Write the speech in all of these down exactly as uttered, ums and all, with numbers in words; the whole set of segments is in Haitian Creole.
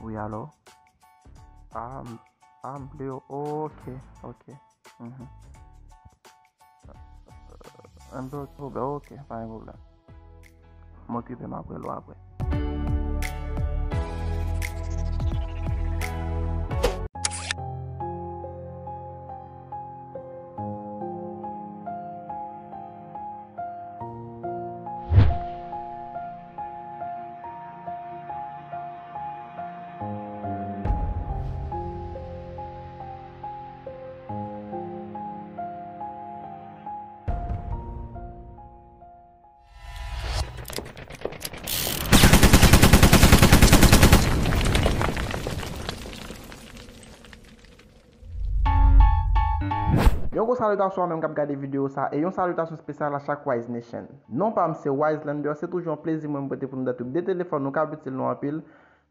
Wi, alo? Ah, m, ah, m bliye w. Ok, ok. Mhm. M bliye w, ok, pa gen pwoblèm. M okipe m, apre l ou apre. Yon gwo salitasyon a menm k ap gade videyo sa, e yon salitasyon espesyal a chak Wise Nation. Non pa m se Wise Lander, se toujou yon plezi mwen pote pou nou dat de telefòn nou k ap itil nou anpil.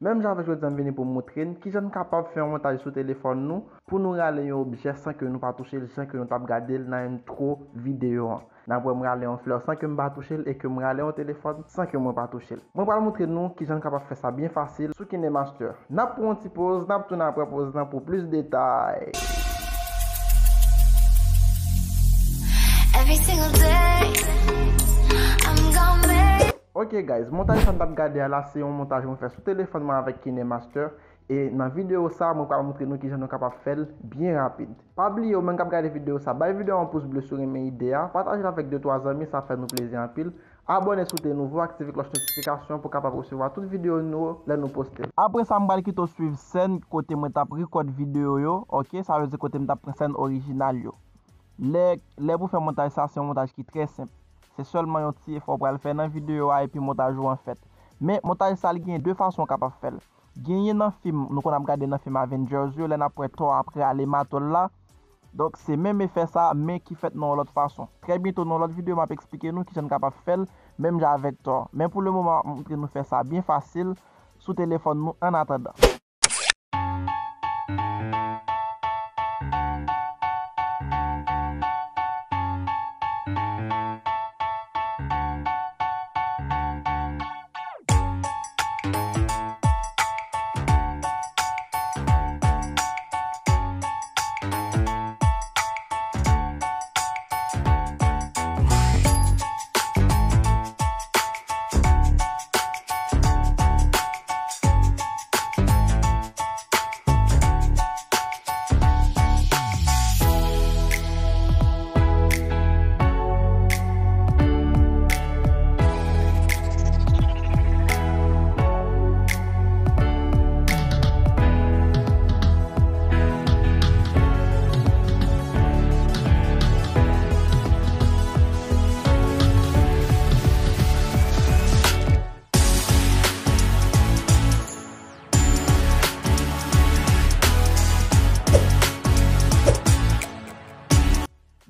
Menm jan avèk jodi a, m vini pou m montre n kijan n kapab fè yon montaj sou telefòn nou pou nou rale yon objè san ke nou pa touche l, jan ke nou t ap gade l nan entwo videyo an. N ap wè m rale yon flè san ke m pa touche l e ke m rale yon telefòn san ke mwen pa touche l. Mwen pral montre nou kijan n kapab fè sa byen fasil sou KineMaster. N ap pran yon ti poz, n ap tounen apre poz lan pou plis detay. Every single day, I'm gonna make Ok guys, montaj sa n t ap gade a la se yon montaj mwen fè sou telefòn mwen avèk KineMaster. E nan videyo sa, mwen pral montre nou kijan nou kapab fè l byen rapid. Pa bliye, ou menm k ap gade videyo sa, bay videyo a yon pous ble si w renmen ide a, pataje l avèk de twa zanmi, sa fè nou plezi anpil. Abòne si w te nouvo, aktive klòch notifikasyon pou w kapab resevwa tout videyo nou lè nou poste l. Apre sa, m pral kite w swiv sèn kote mwen t ap rekòd videyo yo, ok? Sa vle di kote m t ap pran sèn orijinal yo. Lè, lè pou fè montaj sa, se yon montaj ki trè senp. Se sèlman yon ti efò w pral fè nan videyo a epi montaj ou an fèt. Men, montaj sa, li gen de fason w kapab fè l. Genyen nan fim, nou konn ap gade nan fim Avengers yo, lè n ap wè Thor ap rale mato l la. Donk, se menm efè sa, men ki fèt nan yon lòt fason. Trè byento, nan yon lòt videyo, m ap eksplike nou kijan n kapab fè l, menm jan avèk Thor. Men pou le moman, m ap montre nou fè sa byen fasil sou telefòn nou annatandan.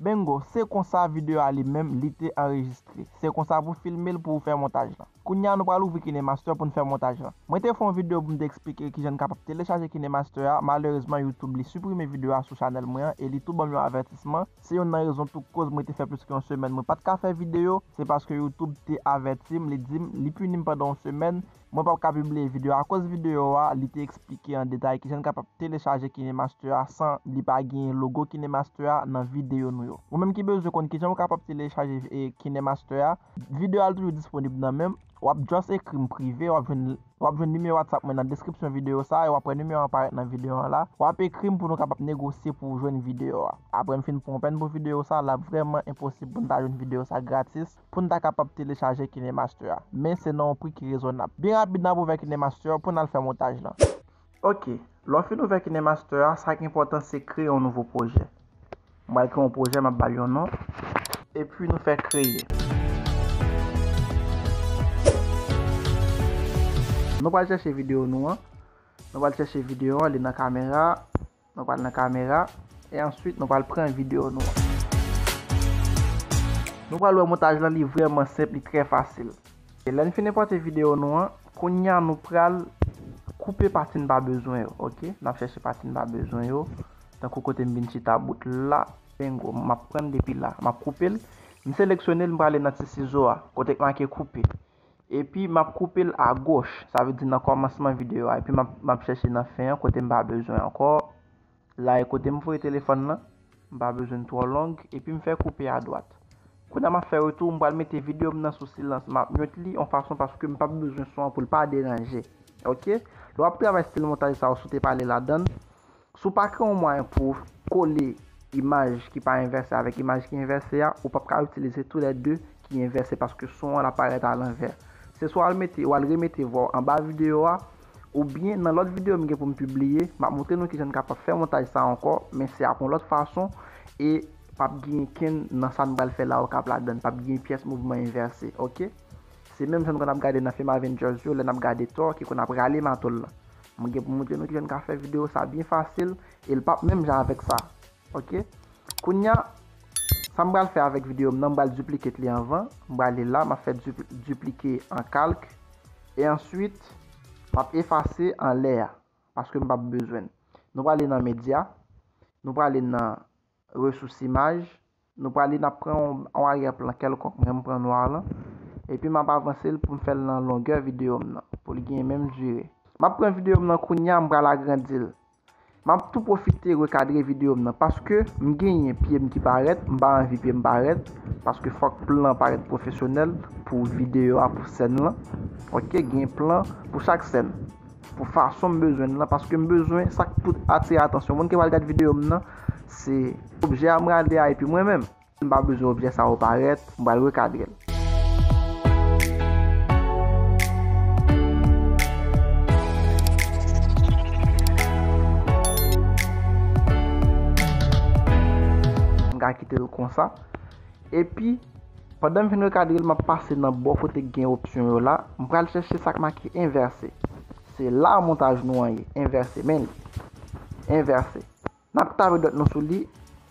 Bingo, se konsa videyo a li menm, li te anrejistre. Se konsa pou filme l pou w fè montaj lan. Kounye a, nou pral ouvri KineMaster pou n fè montaj lan. Mwen te fè yon videyo pou m te eksplike kijan n kapab telechaje KineMaster a. Malerezman, YouTube li siprime videyo a sou chanèl mwen an e li tou ban m yon avètisman. Se youn nan rezon tou koz mwen te fè plis ke yon semèn mwen pa t ka fè videyo, se paske YouTube te avèti m, li di m, li pini m pandan yon semèn. Mwen p ap ka pibliye videyo a akoz videyo a, li te eksplike an detay kijan n kapab telechaje KineMaster a san li pa genyen logo KineMaster a nan videyo nou yo. Ou menm ki bezwen konn kijan w kapab telechaje, e, KineMaster a, videyo a l toujou disponib nan men m. W ap just ekri m prive, w ap jwenn, w ap jwenn nimewo WhatsApp mwen nan deskripsyon videyo sa a, e w ap wè nimewo an parèt nan videyo an la. W ap ekri m pou nou kapab negosye pou w jwenn videyo a. Apre m fin pran pèn pou videyo sa a, l ap vrèman enposib pou n ta jwenn videyo sa a gratis, pou n ta kapab telechaje KineMaster a. Men se nan yon pri ki rezonab. Byen rapid, n ap ouvè KineMaster pou n al fè montaj lan. Ok, lè w fin ouvè KineMaster a, sa ki enpòtan se kreye yon nouvo pwojè. M pral kreye yon pwojè, m ap ba l yon non. Epi nou fè kreye. Nou pral chèche videyo nou an. Nou pral chèche videyo an, li nan kamera. Nou pral nan kamera. E answit, nou pral pran videyo nou an. Nou pral wè montaj lan, li vrèman senp, li trè fasil. E lè n fin enpòte videyo nou an, kounye a nou pral koupe pati n pa bezwen yo, ok? N ap chèche pati n pa bezwen yo. Tankou kote m vin chita bout la, bingo, m ap pran l depi la, m ap koupe l. M seleksyone l, m prale nan ti sizo a, kote k make koupe. Epi m ap koupe l agoch, sa vle di nan kòmansman videyo a. Epi m ap, m ap chèche nan fen an, kote m pa bezwen ankò. La e kote m voye telefòn nan. M pa bezwen l twò long. Epi m fè koupe adwat. Kounye a m ap fè retou, m pral mete videyo m nan sou silans. M ap mute li yon fason paske m p ap bezwen son an pou l pa deranje. Oke? Lè w ap travay stil montaj sa yo, si w te pale ladan l, si w pa kreye yon mwayen pou w kole imaj ki pa envèse avèk imaj ki envèse a, ou p ap ka itilize toulède ki envèse paske son an ap parèt alanvè. Se swa w al mete, w al remete vwa w anba videyo a, oubyen nan lòt videyo m gen pou m pibliye, m ap montre nou kijan n kapab fè montaj sa ankò, men se ak yon lòt fason, e p ap gen kenn nan sa n pral fè la yo k ap ladan l, p ap gen pyès mouvman envèse, oke? Se menm jan n konn ap gade nan fim Avengers yo, lè n ap gade Thor ki konn ap rale mato l lan. Mwen gen pou m montre nou kijan n ka fè videyo sa byen fasil, e l p ap menm jan avèk sa. Oke? Kounye a, sa m pral fè avèk videyo m nan, m pral duplicate li anvan. M prale la, m ap fè dupli-, duplike an kalk. E answit, m ap efase anlè a, paske m p ap bezwen l. Nou prale nan medya, nou prale nan resous imaj, nou prale, n ap pran yon, yon aryè plan kèlkonk, mwen m pran nwa lan, epi m ap avanse l pou m fè l nan longè videyo m nan, pou l gen menm dire. M ap pran videyo m nan kounye a, m pral agrandi l. M ap tou pwofite rekadre videyo m nan, paske m genyen pye m ki parèt, m pa anvi pye m parèt, paske fòk plan an parèt pwofesyonèl pou videyo a, pou sèn lan. Oke, gen plan pou chak sèn, pou fason m bezwen l lan, paske m bezwen sa k pou atire atansyon moun ki pral gade videyo m nan, se objè a m rale a epi mwen menm. M pa bezwen objè sa yo parèt, m pral rekadre l. M ka kite l konsa. Epi, pandan m fin rekadre l, m ap pase nan bò kote k gen opsyon yo la. M pral chèche sa k make envèse. Se la montaj nou an ye. Envèse, men li. Envèse. N ap tape dwèt nou sou li,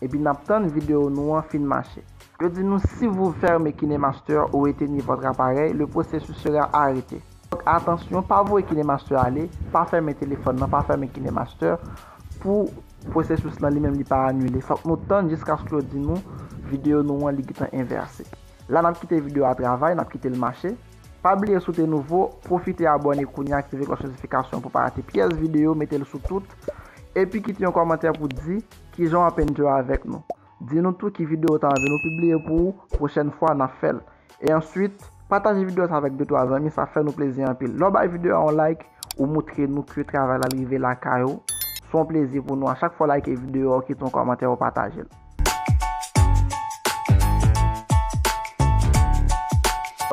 epi n ap tann videyo nou an fin mache. Yo di nou, si vous fermez KineMaster ou éteignez votre appareil, le processus sera arrêté. Donk, atansyon, pa voye KineMaster ale, pa fèmen telefòn nan, pa fèmen KineMaster pou pwosesis lan li menm li pa anile. Fòk nou tann jiskaske yo di nou videyo nou an li gentan envèse. La n ap kite videyo a travay, n ap kite l mache. Pa bliye si w te nouvo, pwofite abòne kounye a, aktive klòch notifikasyon pou pa rate pyès videyo, mete l sou tout. Epi kite yon kòmantè pou di kijan w ap enjoy avèk nou. Di nou tou ki videyo w ta anvi nou pibliye pou ou, pwochèn fwa n ap fè l. E answit, pataje videyo sa avèk de twa zanmi, sa fè nou plezi anpil. Lè w bay videyo a yon like, ou montre nou ke travay la rive lakay ou. Se yon plezi pou nou a chak fwa w like videyo a, ou kite yon kòmantè, ou pataje l.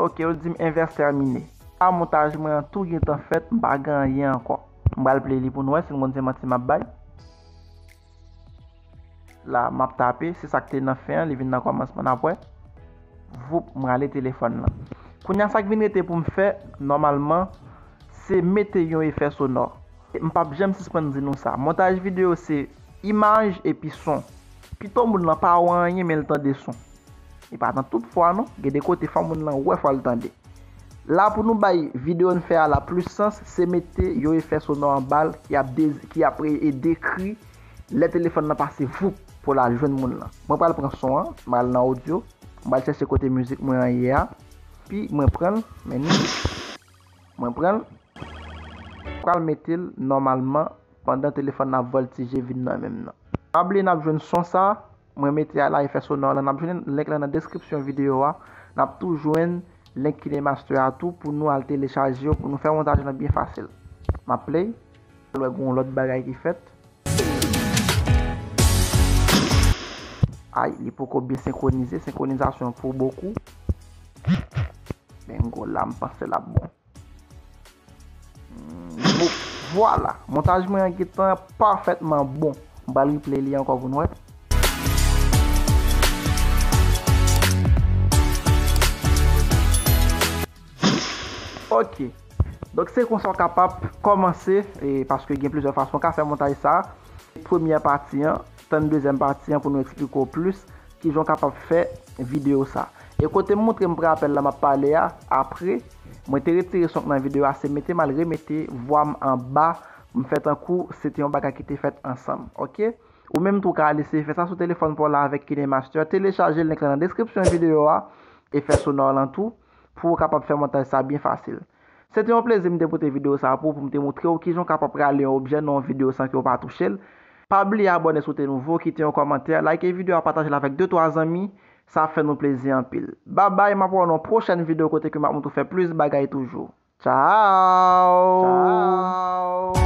Ok, yo di m envèse tèmine. A, montaj mwen an tou gentan fèt, m pa gen anyen ankò. M pral play li pou nou wè si n konn se manti m ap bay. La, m ap tape, se sa k te nan fen an, li vin nan kòmansman, n ap wè. Voup, m rale telefòn nan. Kounye a, sa k vin rete pou m fè, nòmalman, se mete yon efè sonò. M p ap janm sispann di nou sa. Montaj videyo se imaj epi son. Pito moun lan pa wè anyen, men l tande son. E pa nan tout fwa non, gen de kote fò moun lan wè, fò l tande. La pou nou bay videyo n fè a la plis sans, se mete yon efè sonò anba l ki ap de-, ki ap e, e dekri lè telefòn nan pase voup pou l al jwenn moun lan. Mwen pral pran son an, m al nan odyo, m pral chèche kote mizik mwen an ye a, pi mwen pran l, men ni, mwen pran l, pral mete l nòmalman pandan telefòn nan ap vòltije vin nan men m nan. Pa bliye n ap jwenn son sa, mwen mete a la, efè sonò lan, n ap jwenn link lan nan deskripsyon videyo a. N ap tou jwenn link KineMaster a tou pou nou al telechaje yo, pou nou fè montaj lan byen fasil. M ap play. Lè gen yon lòt bagay ki fèt. Ay, li poko byen senkwonize, senkronizasyon pou bokou. Bingo, la m panse l ap bon. Bon, vwala, montaj mwen an gentan pafètman bon. M pral replay li ankò pou nou wè. Ok. Donk, se konsa w kapab kòmanse, e, paske gen plizyè fason w ka fè montaj sa. Premyè pati an, tann dezyèm pati an pou nou eksplike w plis kijan w kapab fè videyo sa. E kote m montre m pran apèl la m ap pale a, apre, mwen te retire son k nan videyo a, se mete m al remete vwa m anba, m fè tankou se te yon bagay ki te fèt ansanm, oke? Ou menm tou w ka al eseye fè sa sou telefòn pa w la avèk KineMaster. Telechaje link lan nan deskripsyon videyo a, efè sonò lan tou. pou w kapab fè montaj sa byen fasil. Se te yon plezi m te pote videyo sa pou ou, pou m te moutre w kijan w kapab rale yon objè nan yon videyo san ke w pa touche l. Pa bliye abòne si w te nouvo, kite yon kòmantè, like videyo a, pataje l avèk de twa zanmi, sa ap fè nou plezi anpil. Babay, m ap wè w nan yon pwochèn videyo kote ke m ap montre w fè plis bagay toujou. Tchao! Tchao!